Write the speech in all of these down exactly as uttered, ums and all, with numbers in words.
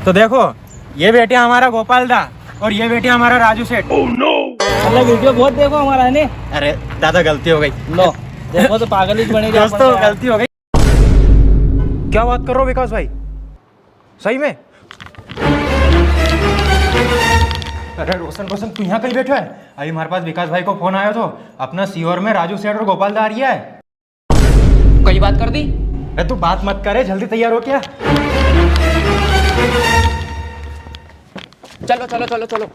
तो देखो, ये बैठे हमारा गोपाल दा और ये बैठे हमारा राजू सेठ। मतलब वीडियो बहुत देखो हमारा, है नी? अरे दादा, गलती हो गई। लो, देखो तो पागल ही बने दोस्तों, गलती हो गई। क्या बात कर रहे हो विकास भाई, सही में? अरे रोशन, रोशन, तू यहाँ कहीं बैठा है? अभी हमारे पास विकास भाई को फोन आयो थो, अपना सीहोर में राजू सेठ और गोपाल दा आ रिया है। कई बात कर दी? अरे तू बात मत करे, जल्दी तैयार हो क्या? चलो, चलो, चलो, चलो।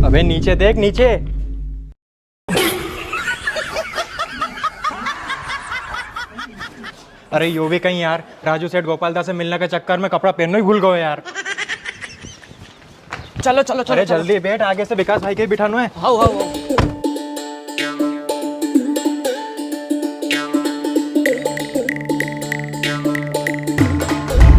अबे नीचे देख, नीचे। अरे यो भी कहीं यार, राजू सेठ गोपाल दा से मिलने के चक्कर में कपड़ा पहनना ही भूल गयो यार। चलो, चलो, चलो, अरे चलो। जल्दी बैठ, आगे से विकास भाई के बिठानो है। How, how, how.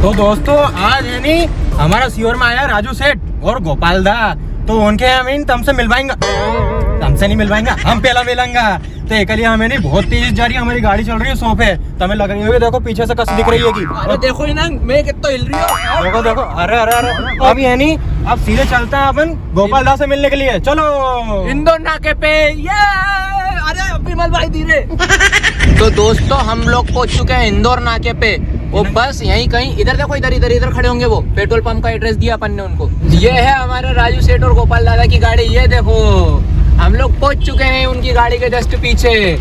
तो दोस्तों, आज है नी हमारा सीहोर में आया राजू सेठ और गोपाल दा, तो उनके हम इन तमसे मिलवाएंगा, तमसे नहीं मिलवाएंगा, हम पहला मिलेंगा। तो एक लिए हमें नी बहुत तेज जा रही है, हमारी गाड़ी चल रही है सौ पे, तमें लग रही होगी, देखो पीछे से कस दिख रही होगी। अरे देखो ही ना, मैं कितना हिल रही हूँ। देखो, देखो, अरे, अरे, अरे, अब ये नी, अब सीधे चलता है अपन गोपाल दा से मिलने के लिए, चलो। इंदौर नाके पे, ये, अरे विमल भाई धीरे। तो दोस्तों, हम लोग पहुंच चुके हैं इंदौर नाके पे। वो बस यहीं कहीं, इधर देखो, इधर, इधर, इधर खड़े होंगे वो, पेट्रोल पंप का एड्रेस दिया अपन ने उनको। ये है हमारे राजू सेठ और गोपाल दादा की गाड़ी, ये देखो, हम लोग पहुंच चुके हैं उनकी गाड़ी के जस्ट पीछे।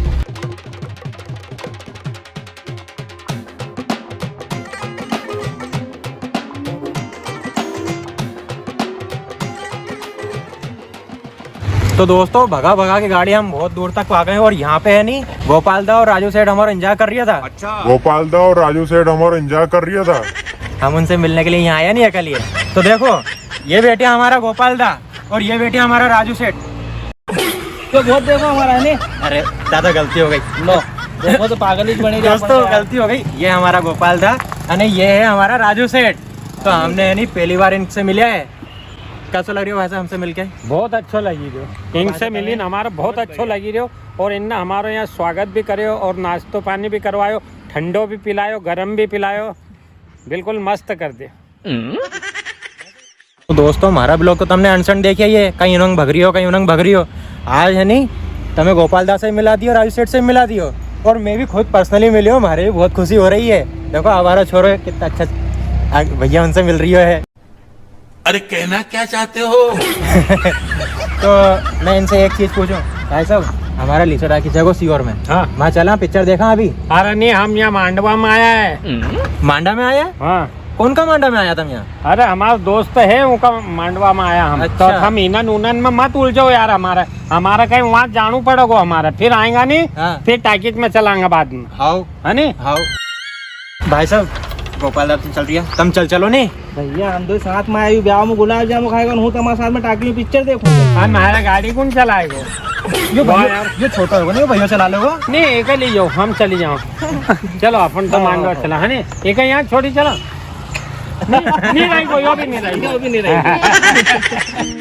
तो दोस्तों, भगा भगा के गाड़ी हम बहुत दूर तक आ गए और यहाँ पे है नी, गोपाल दा और राजू सेठ हमारा इंतजार कर रिया था। अच्छा। गोपाल दा और राजू सेठ हमारा इंतजार कर रिया था। हम उनसे मिलने के लिए यहाँ आया नी अकेले। तो देखो, ये बैठे हमारा गोपाल दा और ये बैठे हमारा राजू सेठ। तो बहुत देखो हमारा, है नी? अरे दादा, गलती हो गई। लो, देखो तो पागल ही बने दोस्तों, गलती हो गई। ये हमारा गोपाल दा अने ये है हमारा राजू सेठ। तो हमने है नी पहली बार इनसे मिला है। कैसा लग रही हो भाई साहब हमसे मिलके? बहुत अच्छो लगी रह्यो। इनसे मिली ना हमारा बहुत अच्छो लगी रह्यो। और इनने हमारो यहाँ स्वागत भी करियो और नाश्तो पानी भी करवायो, ठंडो भी पिलायो, गरम भी पिलायो, बिल्कुल मस्त कर दे। तो दोस्तों, हमारा ब्लॉग तो तमने अनसन देखिया ही है, कहीं उनंग भग रही हो, कहीं उनंग भग रही हो। आज है नी, तमें गोपाल दा से मिला दियो, राजू सेठ से मिला दियो, और मैं भी खुद personally मिलियो, हमारे भी बहुत खुशी हो रही है। देखो, हमारा छोरो कितना अच्छा, आ, भैया उनसे मिल रही है। अरे, कहना क्या चाहते हो? तो मैं इनसे एक चीज पूछूं, भाई साहब, हमारा लीसो टाकीज है सीहोर में। हाँ। वहाँ चला, पिक्चर देखा अभी? अरे नी, हम यहाँ मांडवा में आया है। मांडा में आया है? हाँ। कौन का मांडा में आया तम यहाँ? अरे, हमारा दोस्त है, उनका मांडवा में आया हम। अच्छा। तो हम इनन उनन में मत उलझो यार, हमारा, हमारा कहीं वहाँ जाणू पड़ेगो हमारा, फिर आएगा नी, हाँ। फिर टाकीज में चलांगा बाद में। हाउ। है नी? हाउ। भाई साहब, गोपाल दा तो चल रिया, तम चल चलो नी। भैया, हम दो साथ में आयु, ब्याह में गुलाब जामुन खाएगा, हूँ तमारे साथ में टाकी में पिक्चर देखूंगा। हाँ, म्हारा गाड़ी कौन चलाएगो? यो वाह भैया, यार। यो छोटा होगा ना, यो भैया चला लेगा। नी, एक ले जाओ, हम चली जाओ। चलो, अपन तो हाँ, मांडवा हाँ। चला, है नी? एक यहाँ छोड़ी चला। नी, नी रही कोई, यो भी नी रही। यो भी नी रही।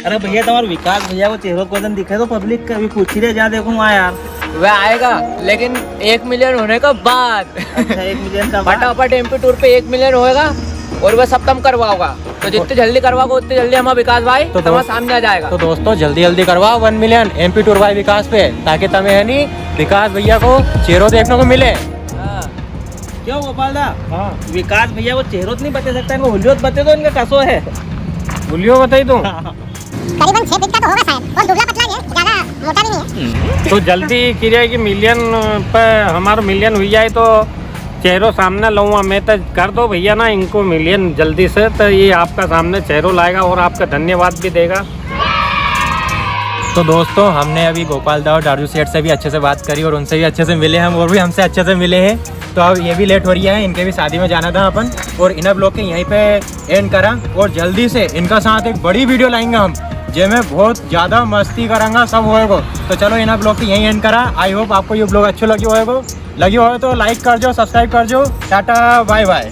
अरे भैया, तमारा विकास भैया को चेहरो को दिन दिखे तो पब्लिक कभी पूछी रे जा, देखूं वहाँ यार। वे आएगा, लेकिन एक मिलियन होने का बाद। अच्छा, एक मिलियन का बाद? फटाफट एमपी टूर पे एक मिलियन होएगा और वे सब तम करवाओगा। तो जितनी जल्दी करवाओगा, उतनी जल्दी हमारा विकास भाई तो तमारे दोस्त-, सामने आ जाएगा। तो दोस्तों, जल्दी जल्दी करवाओ वन मिलियन एमपी टूर भाई विकास पे, ताकि तमें है नी विकास भैया को चेहरो देखने को मिले। हाँ। क्यों गोपाल दा? हाँ। विकास भैया को चेहरो तो नहीं बता सकता, इनको हुलियो तो बता दो, इनका कसो है। हुलियो बताई दो। हाँ। करीबन छह फीट का तो होगा शायद, बहुत दुबला पतला है, ज्यादा मोटा भी नहीं है। तो जल्दी किरिया की मिलियन पे हमारो मिलियन हुई जाए तो चेहरो सामने लूंगा मैं, तो कर दो भैया ना इनको मिलियन जल्दी से, तो ये आपका सामने चेहरो लाएगा और आपका धन्यवाद भी देगा। तो दोस्तों, हमने अभी गोपाल दा और राजू सेठ से भी अच्छे से बात करी और उनसे भी अच्छे से मिले हम, और भी हमसे अच्छे से मिले हैं। तो अब ये भी लेट हो रही है, इनके भी शादी में जाना था अपन, और इना ब्लॉग के यहीं पे एंड करा, और जल्दी से इनका साथ एक बड़ी वीडियो लाएंगे हम, जेमें बहुत ज्यादा मस्ती करांगा सब होएगो। तो चलो, इना ब्लॉग के यहीं एंड करा। I hope आपको ये ब्लॉग अच्छो लग्यो होएगो, लग्यो होए तो लाइक कर जो, सब्सक्राइब कर जो। टाटा, बाय बाय।